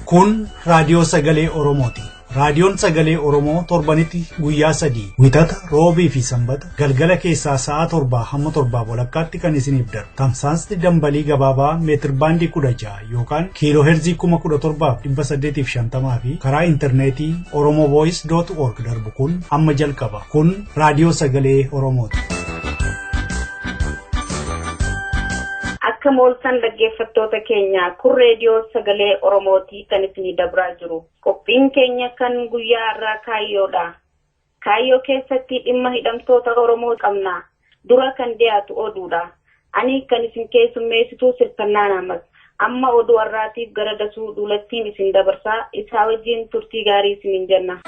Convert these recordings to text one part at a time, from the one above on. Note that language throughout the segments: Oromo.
Kun raadiyoo sagalee Oromooti. Raadiyoon sagalee Oromoo torbanitti guyyaa sadii wixata roobii fi sanbata galgala keessaa sa'a 7 hamma 7:30 kan isiniif darbu. Tamsaasni dambalii gabaabaa meetir baandii 16 yookaan kiiloo heerzii 17,850 fi karaa intarneetii oromovoice.org darbu kun amma jalqaba. Kun raadiyoo sagalee Oromooti. Akka mooltan dhaggeeffattoota keenya kun reediyoo sagalee Oromootii kan isinii dabraa jiru. Qophiin keenya kan guyyaa har'aa kaayyoodha. Kaayyoo keessatti dhimma hidhamtoota Oromoo qabna. Dura kan dhiyaatu oduudha. Ani kan isin keessummeessitu Sirfannaa Naamas. Amma oduu har'aatiif gara dasuu duulattiin isin dabarsaa. Isaa wajjin turtii gaarii isiniin jenna.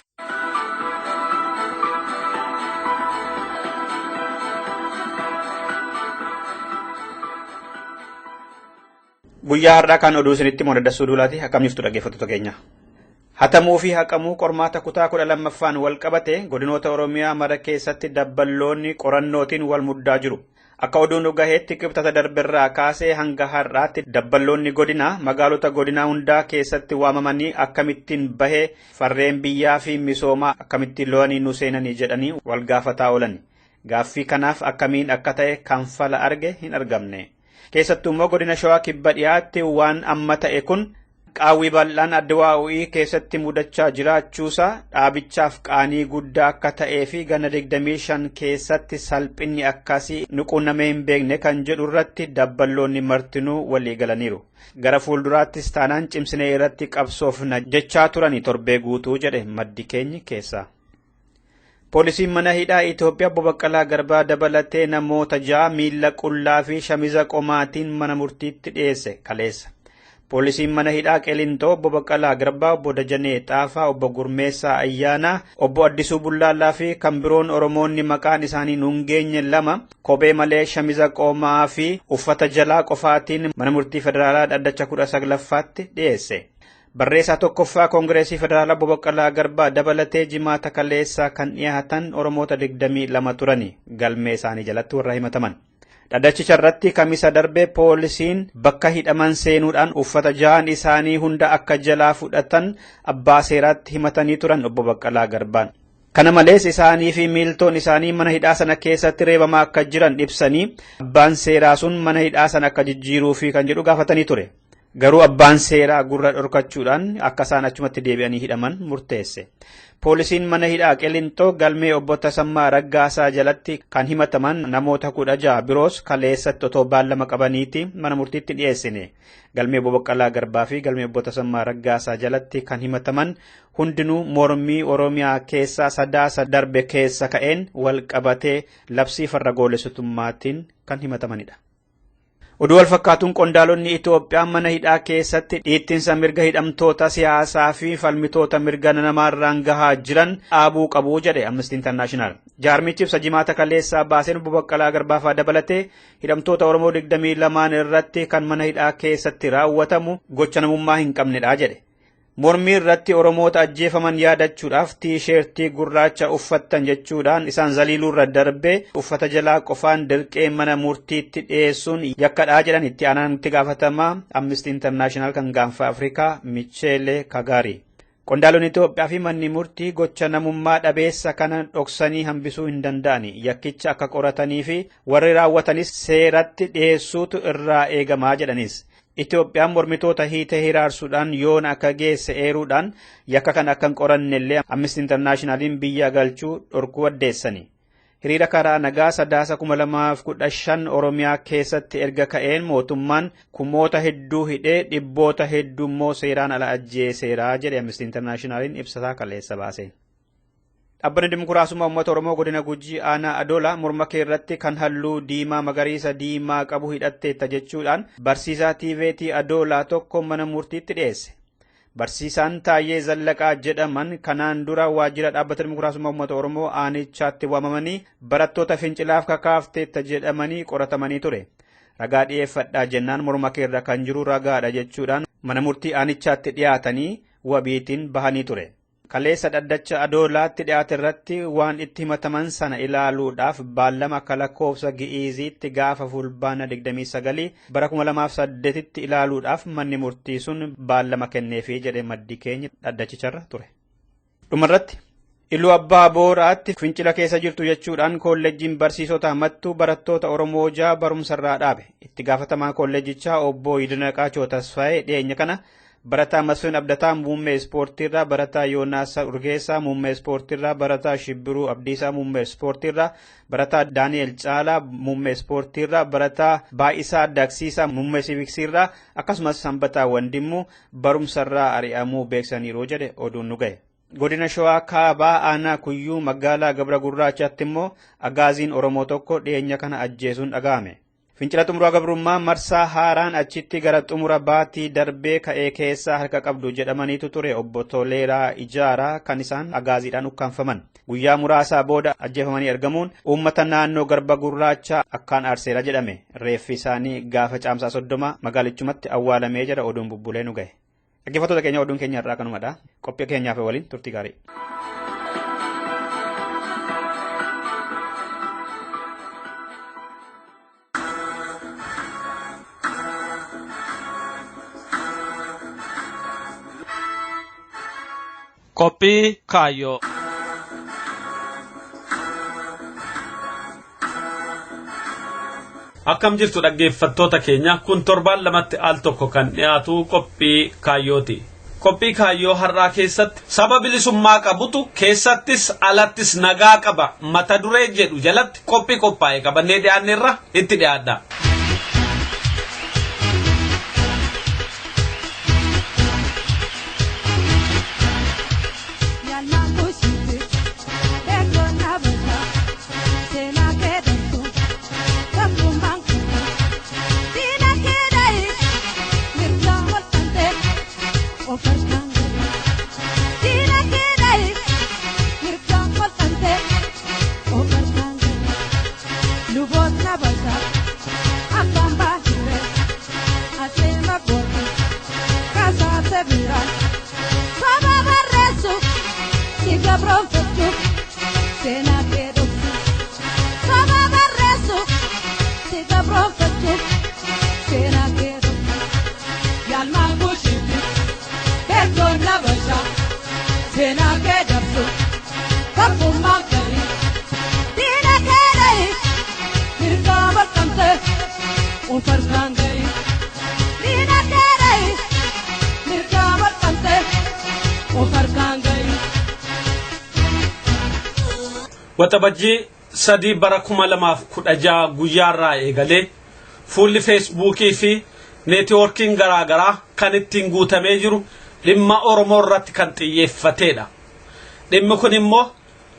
Guyyaa har'aa kan oduu isinitti moodaddassuu duulaati. Akkam jirtu dhaggeeffattoota keenya. Hatamuu fi haqamuu qormaata kutaa 12ffaan wal qabate godinoota Oromiyaa mara keessatti dabballoonni qorannootiin wal muddaa jiru. Akka oduun nu gaheetti qibxata darberraa kaasee hanga har'aatti dabballoonni godinaa magaalota godinaa hundaa keessatti waamamanii akkamittiin bahee farreen biyyaa fi misoomaa akkamittiin lo'anii nu seenanii jedhanii wal gaafataa oolan. Gaaffii kanaaf akkamiin akka ta'e kanfala arge hin argamne. Keessattuu immoo godina Shawaa kibba dhiyaatti waan amma ta'e kun qaawwii bal'aan adda keessatti mudachaa jiraachuusaa dhaabichaaf qaanii guddaa akka ta'ee fi gana 25 keessatti salphinni akkasii nu quunnamee hin beekne kan jedhu irratti dabballoonni martinuu walii galaniiru. Gara fuulduraattis taanaan cimsinee irratti qabsoofna jechaa turani torbee guutuu jedhe maddi keenyi keessaa. Poolisiin mana hidhaa Itoophiyaa Obbo Baqqalaa Garbaa dabalatee namoota 6 miila qullaa fi shamiza qomaatiin mana murtiitti dhiyeesse kaleessa. Poolisiin mana hidhaa Qilintoo Obbo Baqqalaa Garbaa, Obbo Dajanee Xaafaa, Obbo Gurmeessaa Ayyaanaa, Obbo Addisuu Bullaallaa fi kan biroon Oromoonni maqaan isaanii nuun geenye 2 kophee malee shamiza qomaa fi uffata jalaa qofaatiin mana murtii federaalaa dhaddacha 19ffaatti dhiyeesse. Barreessaa tokkoffaa Koongireesii Federaalaa Obbo Baqqalaa Garbaa dabalatee jimaata kaleessaa kan dhiyaatan Oromoota 22 turani galmee isaanii jalatti warra himataman. Dhaddachicha irratti kamisa darbee poolisiin bakka hidhaman seenuudhaan uffata 6 isaanii hunda akka jalaa fudhatan abbaa seeraatti himatanii turan Obbo Baqqalaa Garbaan. Kana malees isaanii fi miiltoon isaanii mana hidhaa sana keessatti reebamaa akka jiran ibsanii abbaan seeraa sun mana hidhaa sana akka jijjiiruu fi kan jedhu gaafatanii ture. Garuu abbaan seeraa gurra dhorkachuudhaan akka isaan achumatti deebi'anii hidhaman murteesse. Poolisiin mana hidhaa Qilintoo galmee Obbo Tasammaa Raggaasaa jalatti kan himataman namoota 16 biroos kaleessatti otoo baallama qabaniiti mana murtiitti dhiyeessine. Galmee Obbo Baqqalaa Garbaa fi galmee Obbo Tasammaa Raggaasaa jalatti kan himataman hundinuu mormii Oromiyaa keessaa sadaasa darbe keessa ka'een wal qabatee labsii farra goolessitummaatiin kan himatamanidha. Oduu wal fakkaatuun qondaalonni Itoophiyaa mana hidhaa keessatti dhiittinsa mirga hidhamtoota siyaasaa fi falmitoota mirga namaarraan gahaa jiran dhaabuu qabu jedhe Amnesty International. Jaarmichi ibsa jimaata kaleessaa baaseen Obbo Baqqalaa Garbaafaa dabalatee hidhamtoota Oromoo 22 irratti kan mana hidhaa keessatti raawwatamu gocha namummaa hin qabnedha jedhe. Mormii irratti Oromoota ajjeefaman yaadachuudhaaf tiisheertii gurraacha uffattan jechuudhaan isaan zaliiluurra darbee uffata jalaa qofaan dirqee mana murtiitti dhiyeessuun yakkadhaa jedhan itti aanaan itti gaafatamaa Amnesty International kan gaanfa Afrikaa Micheele Kagaari. Qondaalonni Itoophiyaa fi manni murtii gocha namummaa dhabeessa kana dhoksanii hambisuu hin danda'ani. Yakkicha akka qoratanii fi warri raawwatanis seeratti dhiyeessuutu irraa eegamaa jedhanis. Itoophiyaan mormitoota hiitee hiraarsuudhaan yoona akka geesse eeruudhaan yakka kan akka hin qorannellee Amnesty Internationaliin biyya galchuu dhorkuu addeessani. Hiriira karaa nagaa sadaasa 2015 Oromiyaa keessatti erga ka'een mootummaan kumoota hedduu hidhee dhibboota hedduu immoo seeraan ala ajjeeseera jedhe Amnesty Internationaliin ibsataa kaleessa baaseen. Dhaabbanni Dimokiraasummaa Uummata Oromoo godina Gujii aanaa Adoolaa morma kee irratti kan halluu diimaa magariisa diimaa qabu hidhatteetta jechuudhaan barsiisaa TVT Adoolaa tokko mana murtiitti dhiyeesse. Barsiisaan Taayyee Zallaqaa jedhaman kanaan dura waajjira dhaabbata Dimokiraasummaa Uummata Oromoo aanichaatti waamamanii barattoota fincilaaf kakaafteetta jedhamanii qoratamanii ture. Ragaa dhiyeeffadhaa jennaan morma kee irra kan jiru ragaadha jechuudhaan mana murtii aanichaatti dhiyaatanii wabiitiin bahanii ture. Kaleessa dhaddacha Adoolaatti dhiyaate irratti waan itti himataman sana ilaaluudhaaf baallama akka lakkoofsa Gi'iiziitti gaafa Fulbaana 29 bara 2008tti ilaaluudhaaf manni murtii sun baallama kenneefii jedhe maddi keenya dhaddachicharra ture. Dhumarratti Iluu Abbaa Booraatti fincila keessa jirtu jechuudhaan kolleejjiin barsiisota Mattuu barattoota Oromoo 6 barumsarraa dhaabe. Itti gaafatamaa kolleejjichaa obbo Yidnaqaachoo Tasfaayee dhiyeenya kana barataa Masfin Abdataa muummee ispoortiirraa, barataa Yoonaas Urgeessaa muummee ispoortiirraa, barataa Shibbiruu Abdiisaa muummee ispoortiirraa, barataa Daani'el Caalaa muummee ispoortiirraa, barataa Baay'isaa Daaksiisaa muummee siiviksiirraa akkasumas Sanbataa Wandimmuu barumsarraa ari'amuu beeksisaniiru jedhe oduun nu ga'e. Godina Shawaa Kaabaa Aanaa Kuyyuu magaalaa Gabra Gurraachaatti immoo agaaziin Oromoo tokko dhiyeenya kana ajjeesuun dhaga'ame. Fincila xumuraa gabrummaa marsaa haaraan achitti gara xumura baatii darbee ka'ee keessaa harka qabdu jedhamaniitu ture obbo Toleeraa Ijaaraa kan isaan agaaziidhaan ukkaanfaman. Guyyaa muraasaa booda ajjeefamanii argamuun uummata naannoo Garba Gurraachaa akkaan aarseera jedhame. Reeffi isaanii gaafa caamsaa 30 magaalichumatti awwaalamee jira oduun bubbulee nu gahe. Dhaggeeffattoota keenya oduun keenya irraa kanumadha. Qophii keenyaaf waliin turtii gaarii. Qophii kaayyoo. Akkam jirtu dhaggeeffattoota keenya, kun torbaan lamatti al tokko kan dhiyaatu qophii kaayyooti. Qophii kaayyoo har'aa keessatti saba bilisummaa qabutu keessattis alattis nagaa qaba mata duree jedhu jalatti qophii qophaa'e qabannee dhiyaanneerra itti dhiyaadha. Waxabajjii 3 bara 2016 guyyaarraa eegalee fuulli feesbuukii fi neetwoorkiin garaagaraa kan ittiin guutamee jiru dhimma Oromoo irratti kan xiyyeeffatedha. Dhimmi kun immoo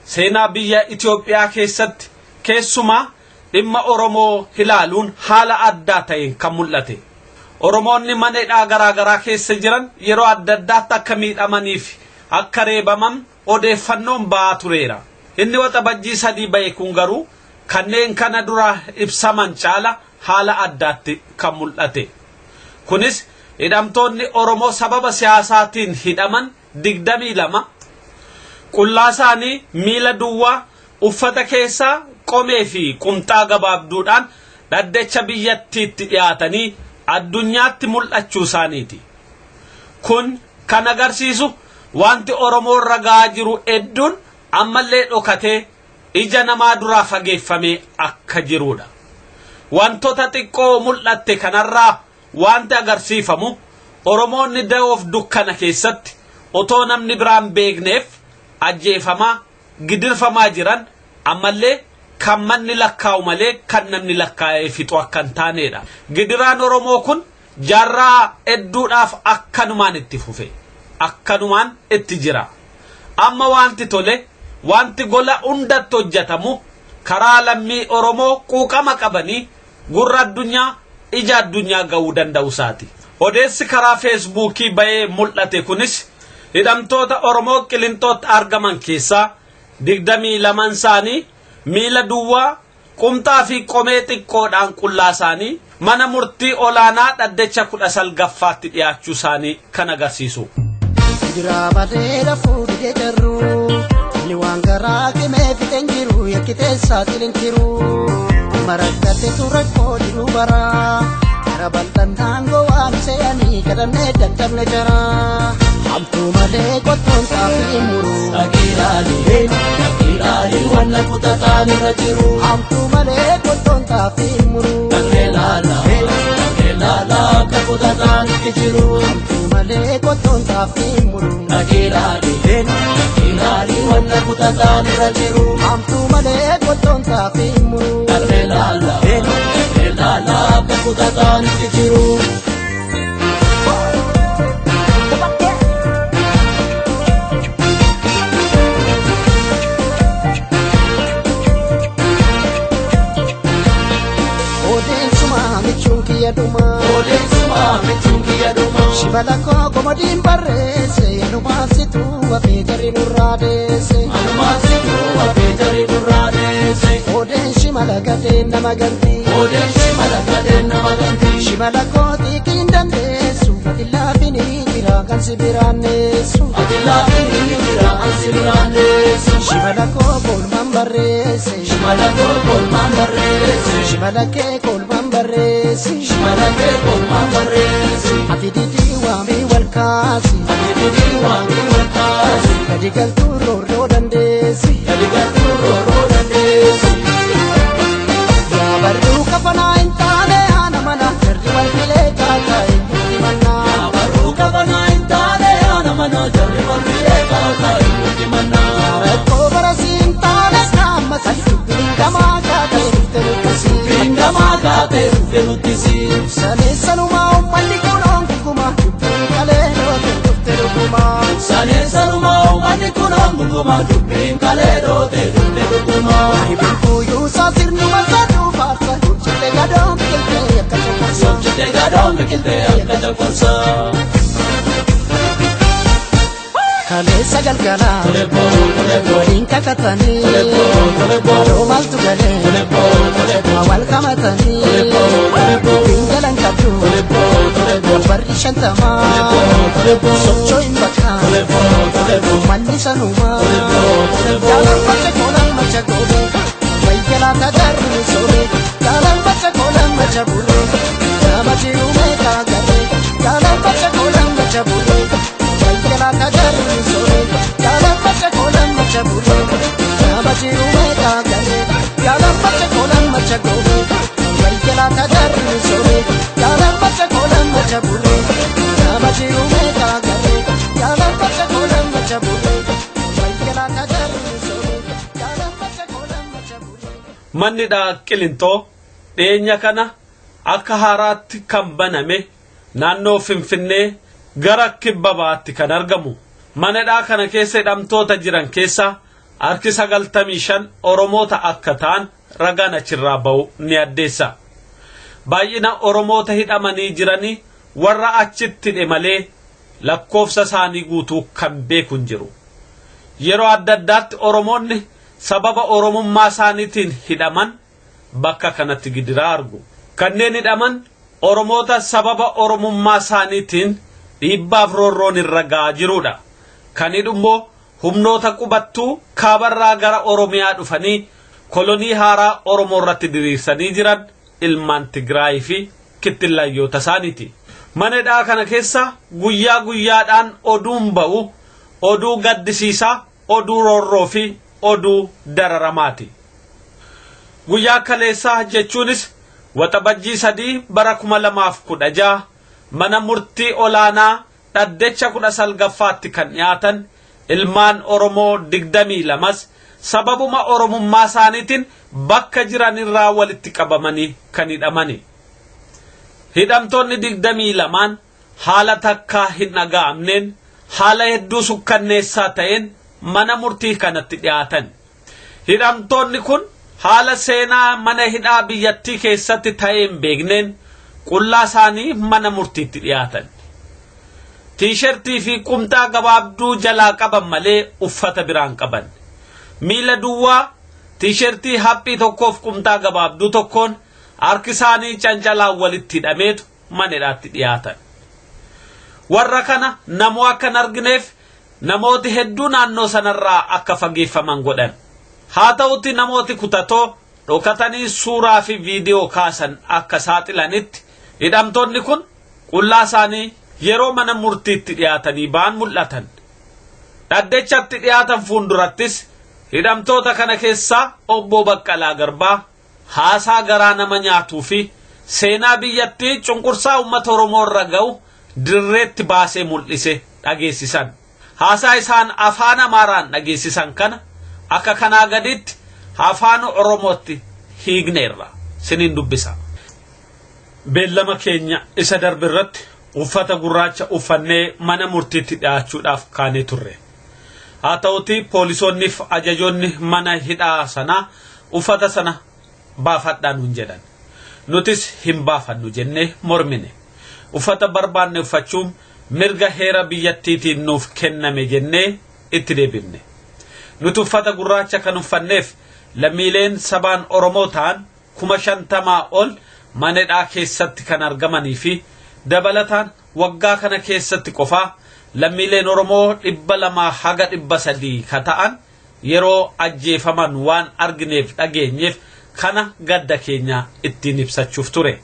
seenaa biyya Itoophiyaa keessatti keessumaa dhimma Oromoo ilaaluun haala addaa ta'een kan mul'ate. Oromoonni mana hidhaa garaagaraa keessa jiran yeroo adda addaatti akka miidhamaniif akka reebaman odeeffannoon ba'aa tureera. Inni waxabajjii 3 ba'e kun garuu kanneen kana dura ibsaman caala haala addaatti kan mul'ate. Kunis hidhamtoonni Oromoo sababa siyaasaatiin hidhaman 22 qullaa isaanii miila duwwaa uffata keessaa qomee fi qumxaa gabaabduudhaan dhaddacha biyyattiitti dhiyaatanii addunyaatti mul'achuu isaaniiti. Kun kan agarsiisu wanti Oromoo irra ga'aa jiru hedduun ammallee dhokatee ija namaa duraa fageeffamee akka jirudha. Wantoota xiqqoo mul'atte kanarraa wanti agarsiifamu Oromoonni da'oof dukkana keessatti otoo namni biraan beekneef ajjeefamaa gidirfamaa jiran ammallee kan manni lakkaa'u malee kan namni lakkaa'ee fixu akka hin taanedha. Gidiraan Oromoo kun jaarraa hedduudhaaf akkanumaan itti fufe. Akkanumaan itti jira. Amma wanti tole wanti gola hundatti hojjetamu karaa lammii Oromoo quuqama qabanii gurra addunyaa ija addunyaa ga'uu danda'u isaati. Odeessi karaa feesbuukii ba'ee mul'ate kunis hidhamtoota Oromoo Qilinxootti argaman keessaa 22 isaanii miila duwwaa qumxaa fi qomee xiqqoodhaan qullaa isaanii mana murtii olaanaa dhaddacha 19ffaatti dhiyaachuu isaanii kan agarsiisu. Gidiraa malee rafuu didee jarru. Inni waan garaa qimee fixeen jiru yakkitee saaxileen jiru. Marakkate rakkoo jiru bara. Gara bal'aan daangoo waan se'anii kadhannee dadhabne jara. Hamtuu malee qottoon xaafii muru. Dhaqiidhaani dhaqiidhaani wanna kutataan irra jiru. Hamtuu malee qottoon xaafii muru. Dhaqee laala dhaqee laala akka kutataan itti jiru. Hamtuu malee qottoon xaafii muru. Dhaqiidhaani dhaqiidhaani wanna kutataan irra jiru. Hamtuu malee qottoon xaafii muru. Dhaqee laala dhaqee laala akka kutataan itti jiru. Odeessuma michuun kiyya dhumaa. Odeessuma michuun kiyya dhumaa. Shibala koo komodiin barreesse anumaan situu wafee jarri nurraa deesse. Anumaan situu wafee jarri nurraa deesse. Odeen shimala gadeen nama ganti. Odeen shimala gadeen nama ganti. Shimala koo xiiqiin dandeessu ati laafinii jira kan si biraan neessu. Ati laafinii jira kan si biraan neessu. Shimala koo kolmaan barreesse. Shimala koo kolmaan barreesse. Shimala kee kolmaan barreesse. Shimala kee kolmaan barreesse. Ati didii waamii wal kaasi. Ati didii waamii wal kaasi. Gadi galtuu roorroo dandeessi. Gadi galtuu roorroo dandeessi. Yaa barruu kafanaa hin taane haana mana jarri wal filee kaataa hin murti mannaa. Yaa barruu kafanaa hin taane haana mana jarri wal filee kaataa hin murti mannaa. Rakkoo barasii hin taane kaammasii dubbiin gamaa kaatee dhufte nuttisi. Dubbiin gamaa kaatee dhufte nuttisi. Saleessanumaa uummanni kunoon guguma dubbiin kalee dhoote dhufte dhuguma. Saleessanumaa uummanni kunoon guguma dubbiin kalee dhoote dhufte dhuguma. Kuyyuu saasirnuma saduu faarsa hojjete gadoon biqiltee akka coqorsa. Hojjete gadoon biqiltee akka coqorsa. Kaleessa galgala waliin kakatanii yeroo maaltu galee wal qabatanii dubbiin galan qabdu barri shantamaa sochoo hin bakka manni sanumaa jaalan macha koolan macha goone wayya tajaajila soore jaalan macha koolan macha burree nama jiru meeqa garee jaalan macha koolan macha burree wayya tajaajila soore jaalan macha koolan macha burree nama jiru meeqa garee jaalan macha koolan macha goone wayya tajaajila soore jaalan macha koolan macha burree nama jiru meeqa garee jaalan macha koolan macha burree wayya tajaajila soore jaalan macha koolan macha burree. Manni hidhaa Qilintoo dhiyeenya kana akka haaraatti kan baname naannoo Finfinnee gara kibba bahaatti kan argamu. Mana hidhaa kana keessa hidhamtoota jiran keessaa harki 95 Oromoota akka ta'an ragaan achirraa ba'u ni addeessa. Baay'ina Oromoota hidhamanii jiranii warra achitti hidhe malee lakkoofsa isaanii guutuu kan beeku hin jiru. Yeroo adda addaatti Oromoonni sababa Oromummaa isaaniitiin hidhaman bakka kanatti gidiraa argu. Kanneen hidhaman Oromoota sababa Oromummaa isaaniitiin dhiibbaaf roorroon irra ga'aa jirudha. Kan hidhu immoo humnoota qubattuu kaabarraa gara Oromiyaa dhufanii kolonii haaraa Oromoo irratti diriirsanii jiran ilmaan Tigraayii fi kittillayyoota isaaniiti. Mana hidhaa kana keessa guyyaa guyyaadhaan oduun ba'u oduu gaddisiisaa, oduu roorroo fi oduu dararamaati. Guyyaa kaleessaa jechuunis Waxabajjii 3 bara 2016 mana murtii olaanaa dhaddecha 19ffaatti kan dhiyaatan ilmaan Oromoo 22s sababuma Oromummaa isaaniitiin bakka jiranirraa walitti qabamanii kan hidhamani. Hidhamtoonni 22n haala takkaa hin dhaga'amneen haala hedduu sukkanneessaa ta'een mana murtii kanatti dhiyaatan. Hidhamtoonni kun haala seenaa mana hidhaa biyyattii keessatti ta'ee hin beekneen qullaa isaanii mana murtiitti dhiyaatan. Tiishertii fi qumxaa gabaabduu jalaa qaban malee uffata biraan qaban. Miila duwwaa tiishertii haphii tokkoof qumxaa gabaabduu tokkoon harki isaanii cancalaan walitti hidhameetu mana hidhaatti dhiyaatan. Warra kana namoo akka hin argineef Namooti hedduu naannoo sanarraa akka fageeffaman godhan. Haa ta'utti namooti kutatoo dhokatanii suuraa fi viidiyoo kaasan akka saaxilanitti hidhamtoonni kun qullaa isaanii yeroo mana murtiitti dhiyaatanii ba'an mul'atan. Dhaddechatti dhiyaatan fuuldurattis hidhamtoota kana keessaa obbo Baqqalaa Garbaa haasaa garaa nama nyaatuu fi seenaa biyyattii cunqursaa uummata Oromoo irra ga'u dirreetti baasee mul'ise dhageessisan. Haasaa isaan afaan Amaaraan dhageessisan kana akka kanaa gaditti afaan Oromootti hiikneerra siniin dubbisa. Beellama keenya isa darbe irratti uffata gurraacha uffannee mana murtiitti dhiyaachuudhaaf kaanee turre. Haa ta'uti poolisoonniif ajajoonni mana hidhaa sanaa uffata sana baafadhaa nuun jedhan. Nutis hin baafannu jennee mormine. Uffata barbaanne uffachuun mirga heera biyyattiitiin nuuf kenname jennee itti deebifne. Nuti uffata gurraacha kan uffanneef lammiileen sabaan Oromoo ta'an 50,000 ol mana hidhaa keessatti kan argamanii fi dabalataan waggaa kana keessatti qofaa lammiileen Oromoo 200 haga 300 ka ta'an yeroo ajjeefaman waan argineef dhageenyeef kana gadda keenya ittiin ibsachuuf ture.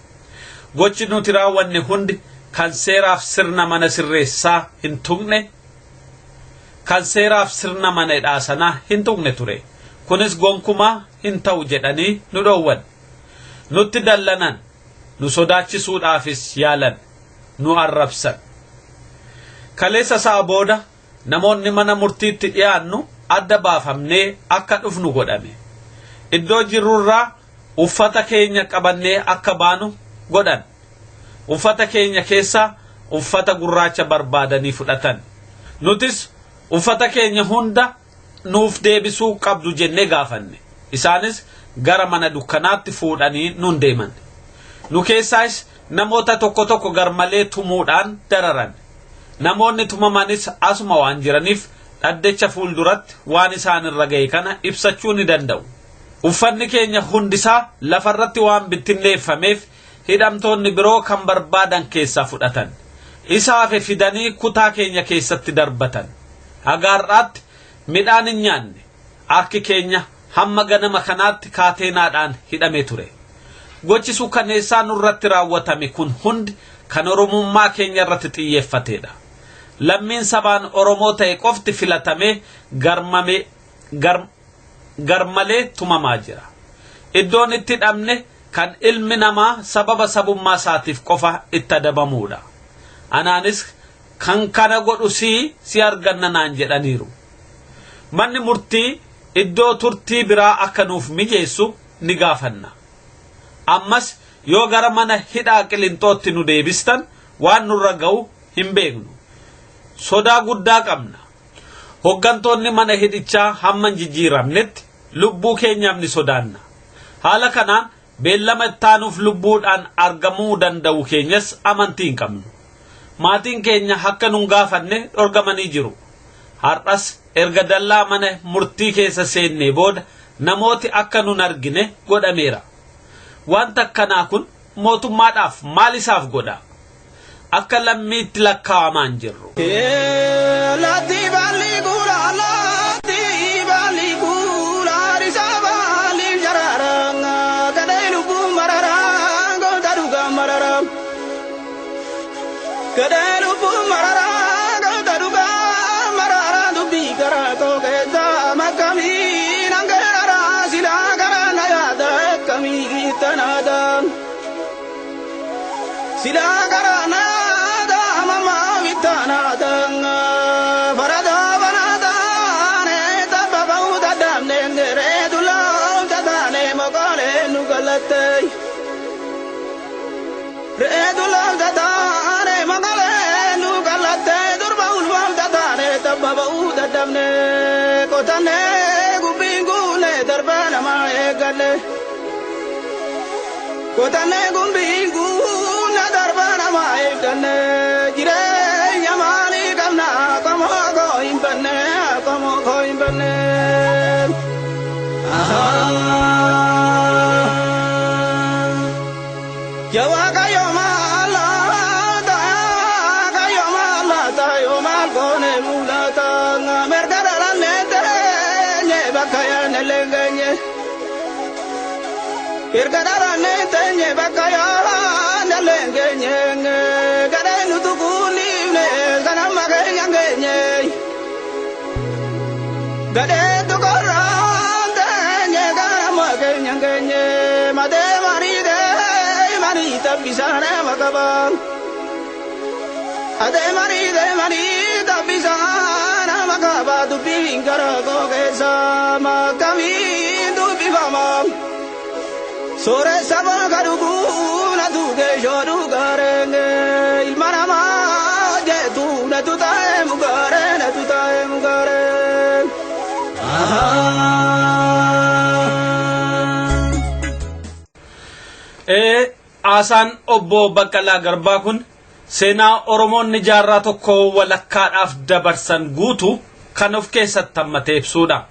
Gochi nuti raawwanne hundi kan seeraaf sirna mana sirreessaa hin tuqne, kan seeraaf sirna mana hidhaa sanaa hin tuqne ture. Kunis gonkumaa hin ta'u jedhanii nu dhoowwan. Nutti dallanan, nu sodaachisuudhaafis yaalan, nu arrabsan. Kaleessa sa'a booda namoonni mana murtiitti dhiyaannu adda baafamnee akka dhufnu godhame. Iddoo jirrurraa uffata keenya qabannee akka baanu godhan. Uffata keenya keessaa uffata gurraacha barbaadanii fudhatan. Nutis uffata keenya hunda nuuf deebisuu qabdu jennee gaafanne. Isaanis gara mana dukkanaatti fuudhanii nun deeman. Nu keessaas namoota tokko tokko garmalee tumuudhaan dararan. Namoonni tumamanis asuma waan jiraniif dhaddecha fuulduratti waan isaan irra ga'e kana ibsachuu ni danda'u. Uffanni keenya hundisaa lafarratti waan bittinneeffameef hidhamtoonni biroo kan barbaadan keessaa fudhatan. Isaaf fidanii kutaa keenya keessatti darbatan. Hagaarraatti midhaan hin nyaanne. Harki keenya hamma ganama kanaatti kaateenaadhaan hidhamee ture. Gochi suukanneessaa nurratti raawwatame kun hundi kan Oromummaa keenya irratti xiyyeeffatedha. Lammiin sabaan Oromoo ta'e qofti filatamee garmalee tumamaa jira. Iddoon itti dhabne kan ilmi namaa sababa sabummaa isaatiif qofa itti adabamuudha. Anaanis kan kana godhu si arganna naan jedhaniiru. Manni murtii iddoo turtii biraa akka nuuf mijeessu ni gaafanna. Ammas yoo gara mana hidhaa Qilinxootti nu deebistan waan nurra ga'u hin beeknu. Sodaa guddaa qabna. Hoggantoonni mana hidhichaa hamma hin jijjiiramnetti lubbuu keenyaaf ni sodaanna. Haala kanaan beellama ittaanuuf lubbuudhaan argamuu danda'u keenyas amantii hin qabnu. Maatiin keenya akka nun gaafanne dhorgamanii jiru. Har'as erga dallaa mana murtii keessa seennee booda namooti akka nun argine godhameera. Wanta akkanaa kun mootummaadhaaf maal isaaf godha? Akka lammiitti lakkaa'amaa hin jirru. Laatti baalli guura, laatti baalli guura, risaa baalli jaraara, gadhee lubbuu marara, goota dhugaa marara. Gadhee lubbuu marara, goota dhugaa marara, dubbii garaa koo keessa makkamii nangeerara, silaa garaa na yaada akkamii tanaada. Silaa garaa na yaada mama bitanaada, farada banaada, tabba ba'uu dadhabne, reetu laawta taane mokolee nu galatte. Reetu laawta taane mokolee nu galatte, durba ulfaamta taane tabba ba'uu dadhabne, qotanne gubbiin guune darba namaa eeggalle. Qotanne gubbiin guune darba namaa eegganne, jireenya maalii qabna qomoo koo hin banne, qomoo koo hin banne. Waaqayyo maal laata, Waaqayyo maal laata, yoo maal goone mul'ata. Erga dhalanne teenye bakka yaa dhaleen geenye gadhee nutu kuunifne kan amma keenya geenye. Gadhee tukorraan teenye kan amma keenya geenye matee mariidee marii tabbisaane makabaan. Ate marii marii tabbisaane makabaa dubbiin gara koo keessa makamiin dubbifamaa. Sooressa bakka dhuguu na tuqee shooduu gaaree ilma namaa jeetu na tutaa'ee mugaaree na tutaa'ee mugaaree. Haasaan obbo Baqqalaa Garbaa kun seenaa Oromoonni jaarraa tokko walakkaadhaaf dabarsan guutuu kan of keessatti hammatee ibsuudha.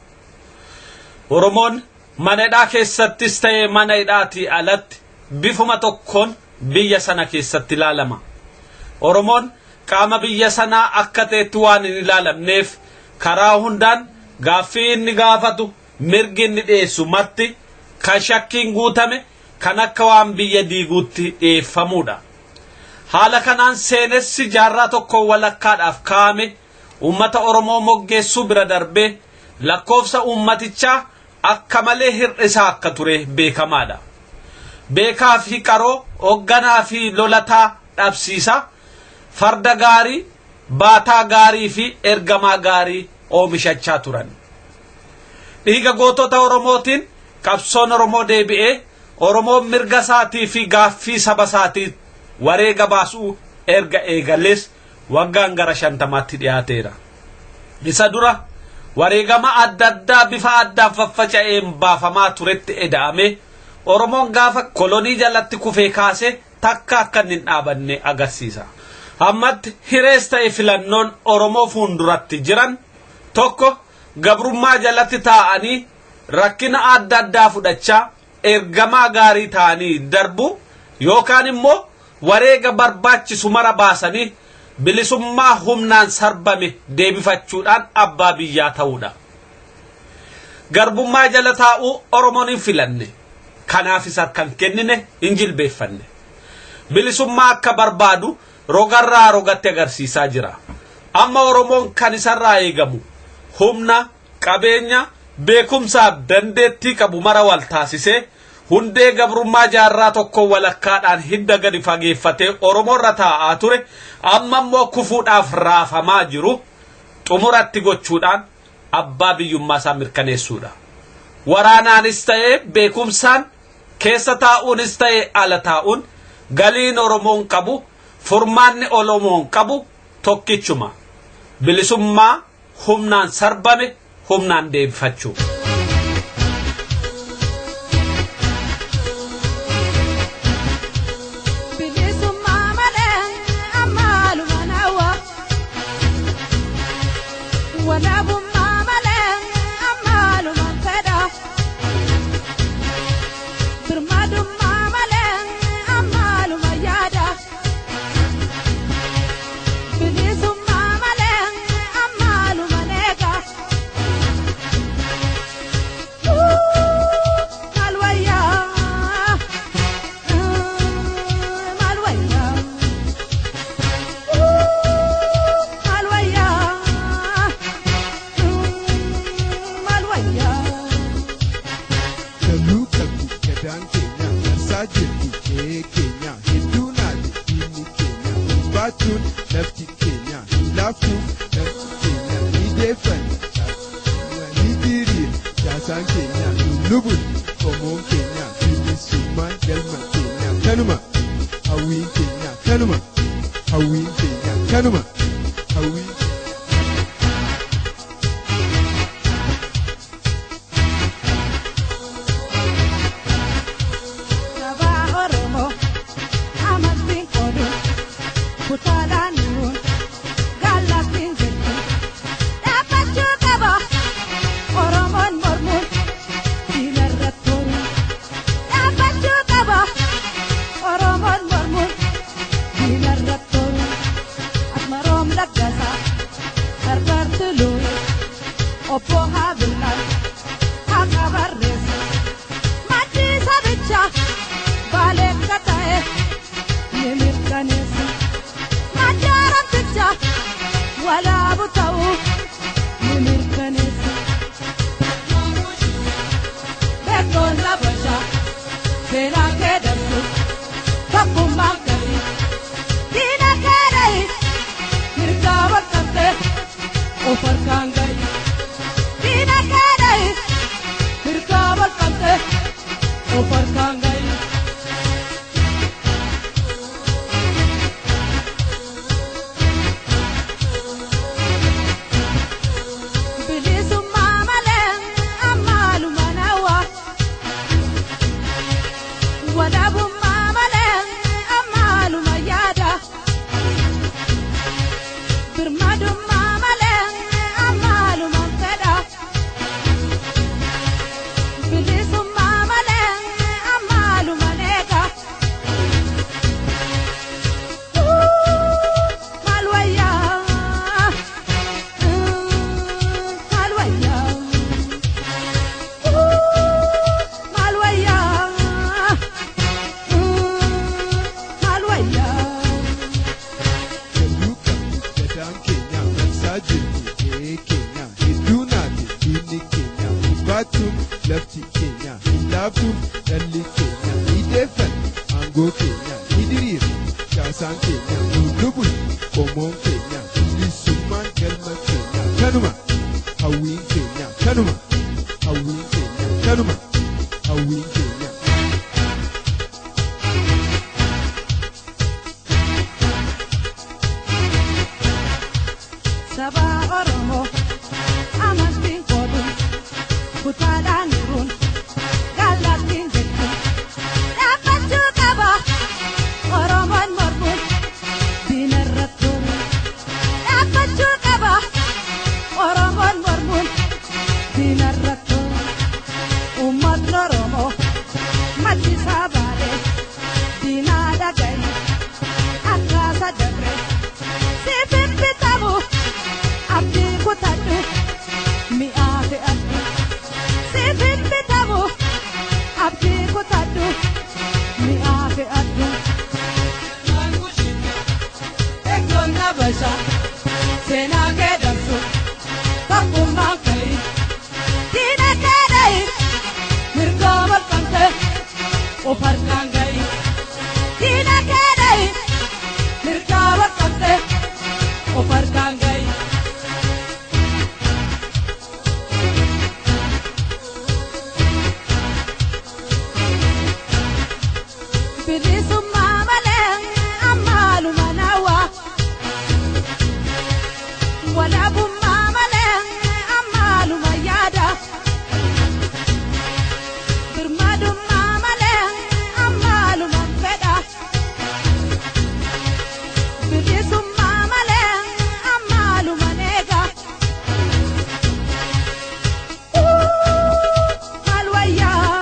Oromoon mana hidhaa keessattis ta'ee mana hidhaatii alatti bifuma tokkoon biyya sana keessatti ilaalama. Oromoon qaama biyya sanaa akka ta'etti waan hin ilaalamneef karaa hundaan gaaffii inni gaafatu mirgi inni dhiyeessu marti kan shakkiin guutame kan akka waan biyya diiguutti dhiyeeffamuudha. Haala kanaan seenessi jaarraa tokko walakkaadhaaf kaa'ame uummata Oromoo moggeessuu bira darbee lakkoofsa uummatichaa akka malee hir'isaa akka ture beekamaadha. Beekaa fi qaroo, hoogganaa fi lolataa dhabsiisa, farda gaarii, baataa gaarii fi ergamaa gaarii oomishachaa turan. Dhiiga gootota Oromootiin qabsoon Oromoo deebi'ee Oromoon mirga isaatii fi gaaffii saba isaatii wareega baasuu erga eegalees waggaan gara 50tti dhiyaateera. Isa dura wareegama adda addaa bifa addaan faffaca'een baafamaa turetti eda'ame Oromoon gaafa kolonii jalatti kufee kaase takka akka inni hin dhaabanne agarsiisa. Ammatti hirees ta'e filannoon Oromoo fuulduratti jiran tokko gabrummaa jalatti taa'anii rakkina adda addaa fudhachaa ergamaa gaarii ta'anii darbu yookaan immoo wareega barbaachisu mara baasanii bilisummaa humnaan sarbame deebifachuudhaan abbaa biyyaa ta'uudha. Garbummaa jala taa'uu Oromoon hin filanne. Kanaafis harka hin kennine hin jilbeeffanne. Bilisummaa akka barbaadu rogarraa rogatti agarsiisaa jira. Amma Oromoon kan isarraa eegamu humna, qabeenya, beekumsaaf dandeettii qabu mara wal taasisee hundee gabrummaa jaarraa tokko walakkaadhaan hidda gadi fageeffatee Oromoorra taa'aa ture amma immoo kufuudhaaf raafamaa jiru xumuratti gochuudhaan abbaa biyyummaa isaa mirkaneessuudha. Waraanaanis ta'ee beekumsaan keessa taa'uunis ta'ee ala taa'uun galiin Oromoon qabu furmaanni Oromoon qabu tokkichuma. Bilisummaa humnaan sarbame humnaan deebifachuu. Bilisummaa malee ammaaluma nawa. Walaabummaa malee ammaaluma fedha. Birmadummaa malee ammaaluma yaada. Bilisummaa malee ammaaluma neega. Maal wayyaa? Maal wayyaa? Maal wayyaa? Maal wayyaa? Galuu qabdi gadaan keenya marsaa jirti qe'ee keenya hedduu naati diinni keenya baachuun lafti keenya laafuuf lafti keenya ni deeffanna ni diriira caasaan keenya lubbuun qomoon keenya bilisummaan galma keenya kanuma hawwiin keenya kanuma hawwiin keenya kanuma hawwiin. Sabaa Oromoo amantiin qooduu kutaadhaan nuun gaallatiin jettu dhaabbachuu qaba Oromoon mormuun diinarra toluun dhaabbachuu qaba Oromoon mormuun diinarra toluun Asmaroom Laggasaa. ni diriira caasaan keenya nuun lubul qomoon keenya bilisummaan galma keenya kanuma hawwiin keenya kanuma hawwiin keenya kanuma hawwiin keenya. Saba Oromoo amantiin qooduun kutaadhaan hiruun kallattiin jechuun dhaabbachuu qaba Oromoon mormuun diinarra turuun dhaabbachuu qaba Oromoon mormuun diinarra turuun uummatni Oromoo machisaa baalee diinaa dhagaye akkaasa dabre siifin bitamu. Abdii kutadhu mi'aa fe'adhu siifin bitamu abdii kutadhu mi'aa fe'adhu. Eegdonni Habashaa seenaa kee dabsu tokkummaan ka'i diina kee dha'i mirgaa malkamte of harkaan ga'i diina kee dha'i mirgaa malkamte of harkaan ga'i. Bilisummaa malee ammaaluma nawa walabummaa malee ammaaluma yaada birmadummaa malee ammaaluma fedha bilisummaa malee ammaaluma neega maal wayyaa.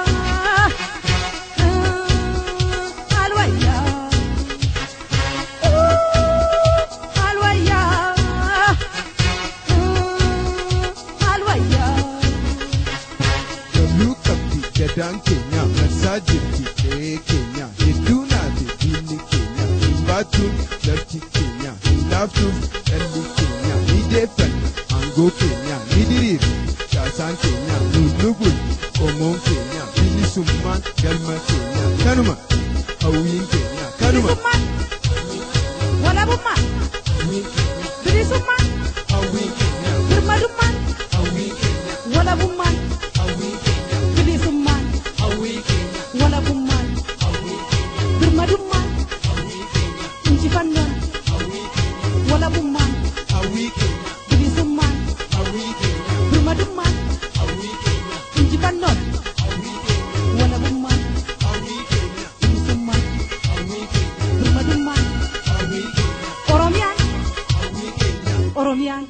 Galuu qabdi gadaan keenya marsaa jirti qe'ee keenya hedduu naate diinni keenya hin baattuun lafti keenya hin laaftuuf dhalli keenya ni deeffanna aangoo keenya ni diriira caasaan keenya nuun lubul qomoon keenya bilisummaan galma keenya kanuma hawwiin keenya kanuma Walabummaa, bilisummaa, hawwiin keenya birmadummaan, hawwiin keenya walabummaan, hawwiin keenya bilisummaan, hawwiin keenya walabummaan, hawwiin keenya birmadummaan, hawwiin keenya injifannoon, hawwiin keenya walabummaan, hawwiin keenya bilisummaan, hawwiin keenya birmadummaan, hawwiin keenya injifannoon, hawwiin keenya walabummaan, hawwiin keenya bilisummaan, hawwiin keenya birmadummaan, hawwiin keenya Oromiyaan, hawwiin keenya. Oromiyaan.